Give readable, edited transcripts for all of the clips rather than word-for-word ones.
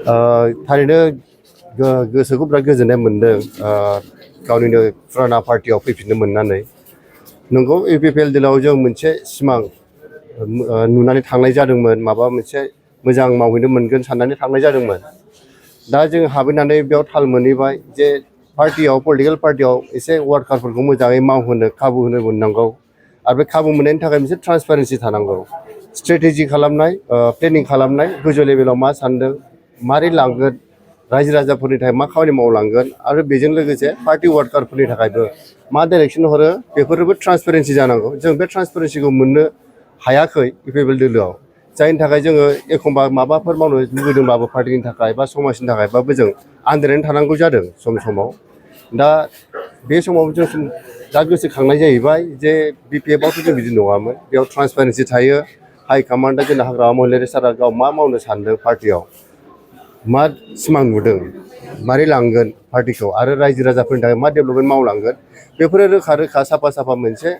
थारैनो गोसोखौ बिराद गोजोननाय मोनदों गावनिनो फुराना पार्टियाव फैफिननो मोननानै। नंगौ इउपिपिएल दिनाव जों मोनसे सिमां नुनानै थांनाय जादोंमोन, माबा मोनसे मोजां मावहैनो मोनगोन साननानै थांनाय जादोंमोन। दा जों हाबहैनानै बेयाव थाल मोनहैबाय जे पार्टियाव पलिटिकेल पार्टियाव एसे वार्कारफोरखौ मोजाङै मावहोनो खाबु होनो मोननांगौ आरो बे खाबु मोननायनि थाखाय मोनसे ट्रान्सपारेन्सि थानांगौ। स्ट्रेटेजि खालामनाय, प्लेनिं खालामनाय, गोजौ लेभेलाव मा सानदों, मारै लांगोन, रायजो राजाफोरनि थाखाय मा खामानि मावलांगोन आरो बेजों लोगोसे पार्टि वार्कारफोरनि थाखायबो मा डाइरेक्सन हरो बेफोरबो ट्रान्सपेरेन्सि जानांगौ। जों बे ट्रान्सपेरेन्सिखौ मोननो हायाखै इउपिपिएल दोलोआव, जायनि थाखाय जोङो एखमबा माबाफोर मावनो लुबैदोंबाबो पार्टिनि थाखाय बा समाजनि थाखायबाबो जों आन्दायनानै थानांगौ जादों समाव। दा बे समाव जों दा गोसोखांनाय जाहैबाय जे बिपिएफआवथ' जों बिदि नङामोन। बेयाव ट्रान्सपेरेन्सि थायो। हाइकमान्डआ जोंना हाग्रामा महिलारि सारा गाव मा मावनो सानदों, पार्टियाव मा सिमां नुदों, मारै लांगोन पार्टिखौ आरो रायजो राजाफोरनि थाखाय मा डेभेलपमेन्ट मावलांगोन, बेफोरो रोखा रोखा साफा मोनसे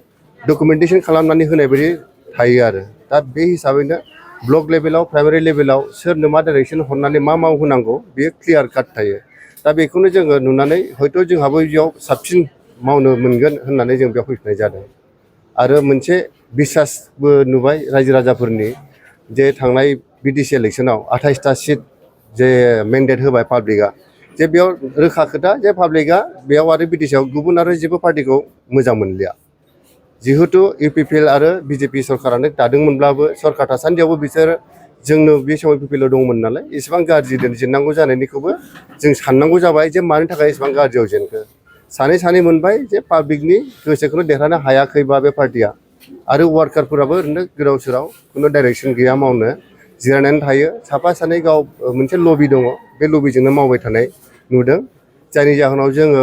डकुमेन्टेसन खालामनानै होनाय बायदि थायो आरो। दा बे हिसाबैनो ब्लक लेभेलाव, प्राइमारि लेभेलाव सोरनो मा डाइरेक्सन हरनानै मा मावहोनांगौ बेयो क्लियार काट थायो। दा बेखौनो जोङो नुनानै हयथ' जोंहाबो बेयाव साबसिन मावनो मोनगोन होननानै जों बेयाव फैफिननाय जादों। आरो मोनसे बिसासबो नुबाय रायजो राजाफोरनि, जे थांनाय बिटिसि इलेक्सनाव 28टा सिट जे मेन्डेट होबाय पाब्लिकआ, जे बेयाव रोखा खोथा जे पाब्लिकआ बेयाव आरो बिटिसिआव गुबुन आरो जेबो पार्टिखौ मोजां मोनलिया। जिहेतु इउपिपिएल आरो बिजेपि सरकारानो दादोंमोनब्लाबो, सरकार थासान्दियावबो बिसोर जोंनो बे समाव इउपिपिएलआव दंमोन नालाय एसेबां गाज्रि जेननांगौ जानायनिखौबो जों साननांगौ जाबाय जे मानि थाखाय एसेबां गाज्रियाव जेनखो। सानै मोनबाय जे पाब्लिकनि गोसोखौनो देरहानो हायाखैबा बे पार्टिया, आरो वार्कारफोराबो ओरैनो गोदाव सोराव खुनु डाइरेक्सन गैया, मावनो जिरायनानै थायो। साफा सानै गाव मोनसे लबि दङ, बे लबिजोंनो मावबाय थानाय नुदों। जायनि जाहोनाव जोङो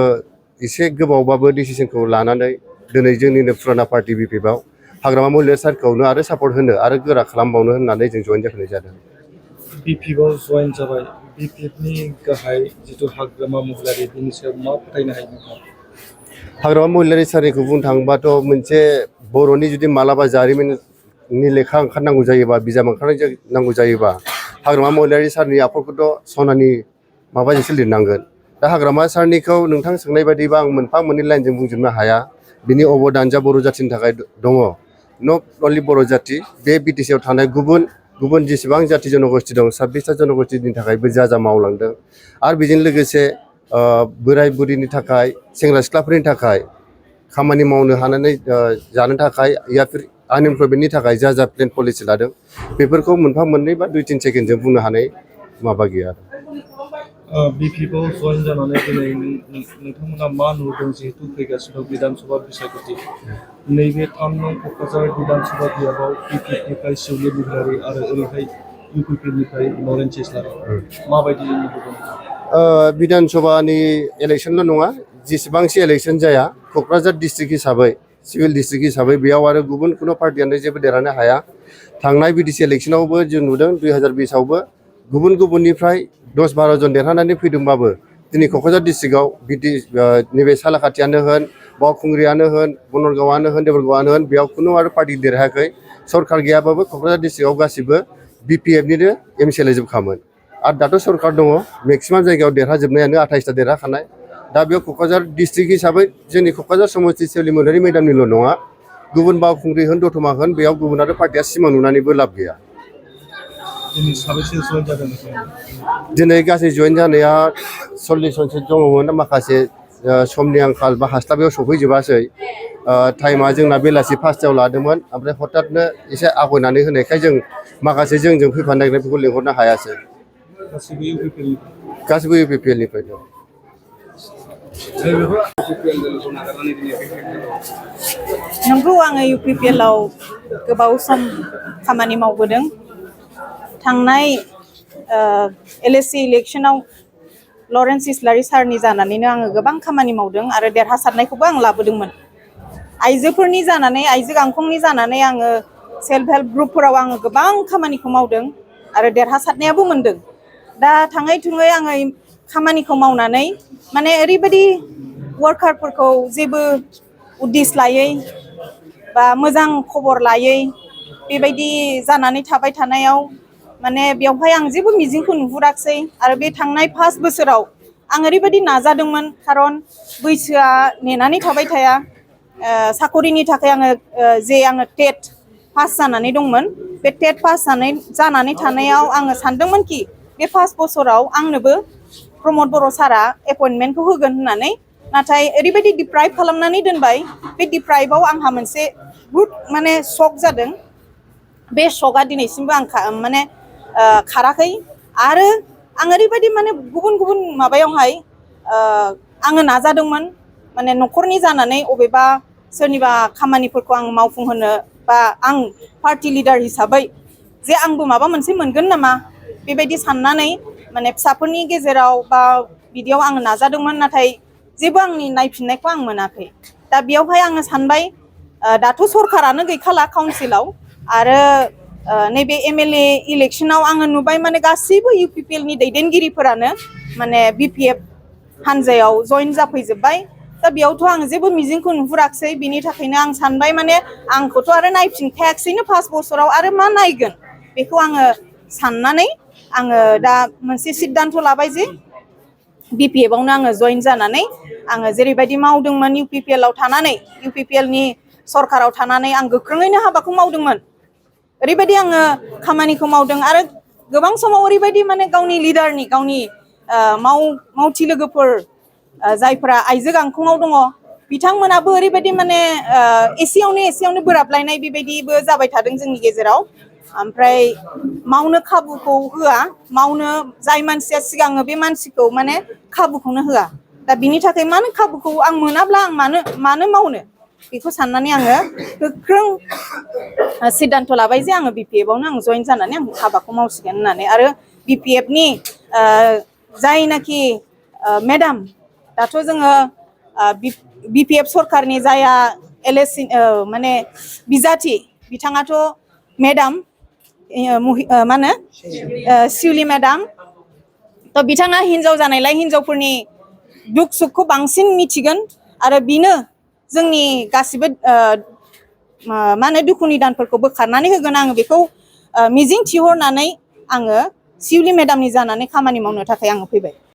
एसे गोबावबाबो डिसिसनखौ लानानै दिनै जोंनिनो फुराना पार्टि बिपिएफआव हाग्रामा महिलारि सार्कलखौनो आरो सापर्ट होनो आरो गोरा खालामबावनो होननानै जों जइन जाफैनाय जादों। बिपिएफआव जइन जाबाय, बिपिएफनि गाहाय जिथु हाग्रामा महिलारि, बिनि सायाव मा फोथायनो हायो नोंथाङा? हाग्रामा महिलारि सारनिखौ बुंनो थाङोबाथ' मोनसे बर'नि जुदि मालाबा जारिमिननि लेखा ओंखारनांगौ जायोबा, बिजाब ओंखारनांगौ जायोबा, हाग्रामा महिलारि सारनि आखलखौथ' सनानि माबाजोंसो लिरनांगोन। दा हाग्रामा सारनिखौ नोंथां सोंनाय बायदिबा आं मोनफा मोननै लाइनजों बुंजोबनो हाया। बिनि अबदानजा बर' जाथिनि थाखाय दङ। नट अनलि बर' जाथि, बे बिटिसिआव थानाय गुबुन जेसेबां जाथि जन'गस्टि दं, 26टा जन'गस्टिनि थाखायबो जा मावलांदों। आरो बेजों लोगोसे बोराय बुरिनि थाखाय, सेंग्रा सिख्लाफोरनि थाखाय खामानि मावनो हानानै जानो थाखाय, या फिर आनइमप्लयमेन्टनि थाखाय जा प्लेन पलिसि लादों, बेफोरखौ मोनफा मोननै बा 2-3 सेकेन्डजों बुंनो हानाय माबा गैया। बिपिएफआव जइन जानानै दिनै नोंथांमोना मा नुदों? जिहेतु फैगासिनो बिधान सभा बिसायख'थि, नैबे 3 नं क'क्राझार बिधान सभा बियाबाव बिपिएफनिफ्राय शिवलि बुहुरारि आरो ओरैहाय इउपिपिएलनिफ्राय लरेन्स इस्लारि, माबायदि नुदों? बिधान सभानि इलेक्सनल' नङा, जेसेबांसि इलेक्सन जाया क'क्राझार डिस्ट्रिक्ट हिसाबै, सिभिल डिस्ट्रिक्ट हिसाबै बेयाव आरो गुबुन खुनु पार्टियानो जेबो देरहानो हाया। थांनाय बिटिसि इलेक्सनावबो जों नुदों, 2020आवबो गुबुननिफ्राय 10-12 जन देरहानानै फैदोंबाबो दिनै क'क्राझार डिस्ट्रिक्टआव नैबे सालाखाथियानो होन, बावखुंग्रियानो होन, बनरगावआनो होन, देबरगावआनो होन, बेयाव खुनु आरो पार्टि देरहायाखै। सरकार गैयाबाबो क'क्राझार डिस्ट्रिक्टआव गासिबो बिपिएफनिनो एमसिएलए जोबखामोन। आरो दाथ' सरकार दङ, मेक्सिमाम जायगायाव देरहाजोबनायानो, 28टा देरहाखानाय। दा बेयाव क'क्राझार डिस्ट्रिक्ट हिसाबै जोंनि क'क्राझार समस्ति शिवलि मुहुरारि मेदामनिल' नङा, गुबुन बावखुंग्रि होन, दतमा होन, बेयाव गुबुन आरो पार्टिया सिमां नुनानैबो लाब गैया। दिनै साबेसे जइन जादों? दिनै गासै जइन जानाया 40 जनसो दङमोन। माखासे समनि आंखाल बा हास्लाबैयाव सफैजोबासै। टाइमा जोंना बेलासि 5टायाव लादोंमोन, ओमफ्राय हथादनो एसे आवगायनानै होनायखाय जों माखासे जोंजों फैफानो नागिरनायफोरखौ लिंहरनो हायासै। गासिबो इउपिपिएलनिफ्राय दं। नंगौ, आङो इउपिपिएलआव गोबाव सम खामानि मावबोदों। थांनाय एलएसि इलेक्सनाव लरेन्स इस्लारि सारनि जानानैनो आङो गोबां खामानि मावदों आरो देरहासारनायखौबो आं लाबोदोंमोन। आइजोफोरनि जानानै, आइजो गांखंनि जानानै आङो सेल्फ हेल्प ग्रुपफोराव आङो गोबां खामानिखौ मावदों आरो देरहासारनायाबो मोनदों। दा थाङै थुङै आङो खामानिखौ मावनानै माने ओरैबायदि वार्कारफोरखौ जेबो उद्दिस लायै बा मोजां खबर लायै बेबायदि जानानै थाबाय थानायाव माने बेवहाय आं जेबो मिजिंखौ नुहुराखसै आरो बे थांनाय 5 बोसोराव आं ओरैबायदि नाजादोंमोन खारन बैसोआ नेनानै थाबाय थाया साखरिनि थाखाय आङो टेट पास जानानै दंमोन बे टेट पास जानानै थानायाव आङो सानदोंमोन कि बे 5 बोसोराव आंनोबो प्रमद बर' सारा एपइन्टमेन्टखौ होगोन होननानै नाथाय ओरैबायदि डिप्राइभ खालामनानै दोनबाय बे डिप्राइभआव आंहा मोनसे बुहुत माने शक जादों बे शकआ दिनैसिमबो आं माने खाराखै आरो आं ओरैबायदि माने गुबुन गुबुन माबायावहाय आङो नाजादोंमोन माने न'खरनि जानानै अबेबा सोरनिबा खामानिफोरखौ आं मावफुंहोनो बा आं पार्टी लिडार हिसाबै जे आंबो माबा मोनसे मोनगोन नामा बेबायदि साननानै माने फिसाफोरनि गेजेराव बा बिदियाव आङो नाजादोंमोन नाथाय जेबो आंनि नायफिननायखौ आं मोनाखै दा बेयावहाय आङो सानबाय दाथ' सरकारानो गैखाला काउन्सिलाव आरो नैबे एमएलए इलेक्शनाव आङो नुबाय माने गासैबो UPPL नि दैदेनगिरिफोरानो माने BPF हानजायाव जइन जाफैजोब्बाय दा बेयावथ' आं जेबो मिजिंखौ नुहुराखसै बिनि थाखायनो आं सानबाय माने आंखौथ' आरो नायफिनखायाखसैनो 5 बोसोराव आरो मा नायगोन बेखौ आङो साननानै आङो दा मोनसे सिद्धान्त लाबाय जे BPF आवनो आङो जइन जानानै आङो जेरैबायदि मावदोंमोन UPPL आव थानानै UPPL नि सरकाराव थानानै आं गोख्रोङैनो हाबाखौ मावदोंमोन ओरैबायदि आङो खामानिखौ मावदों आरो गोबां समाव ओरैबायदि माने गावनि लिडारनि गावनि मावथि लोगोफोर जायफोरा आइजो गांखंआव दङ बिथांमोनाबो ओरैबायदि माने एसेयावनो बोराबलायनाय बेबायदिबो जाबाय थादों जोंनि गेजेराव ओमफ्राय मावनो खाबुखौ होआ मावनो जाय मानसिया सिगाङो बे मानसिखौ माने खाबुखौनो होआ दा बिनि थाखाय मानो खाबुखौ आं मोनाब्ला आं मानो मावनो बेखौ साननानै आङो गोख्रों सिद्धान्त लाबाय जे आङो BPF आवनो आं जइन जानानै आं हाबाखौ मावसिगोन होननानै आरो BPF नि जायनाखि मेडाम दाथ' जोङो BPF सरकारनि जाया LSC माने बिजाथि बिथाङाथ' मेडाम मा होनो शिउलि मेडाम थ' बिथाङा हिनजाव जानायलाय हिनजावफोरनि दुख सुखखौ बांसिन मिथिगोन आरो बिनो जोंनि गासिबो मा होनो दुखुनि दानफोरखौ बोखारनानै होगोन आङो बेखौ मिजिं थिहरनानै आङो शिउलि मेडामनि जानानै खामानि मावनो थाखाय आङो फैबाय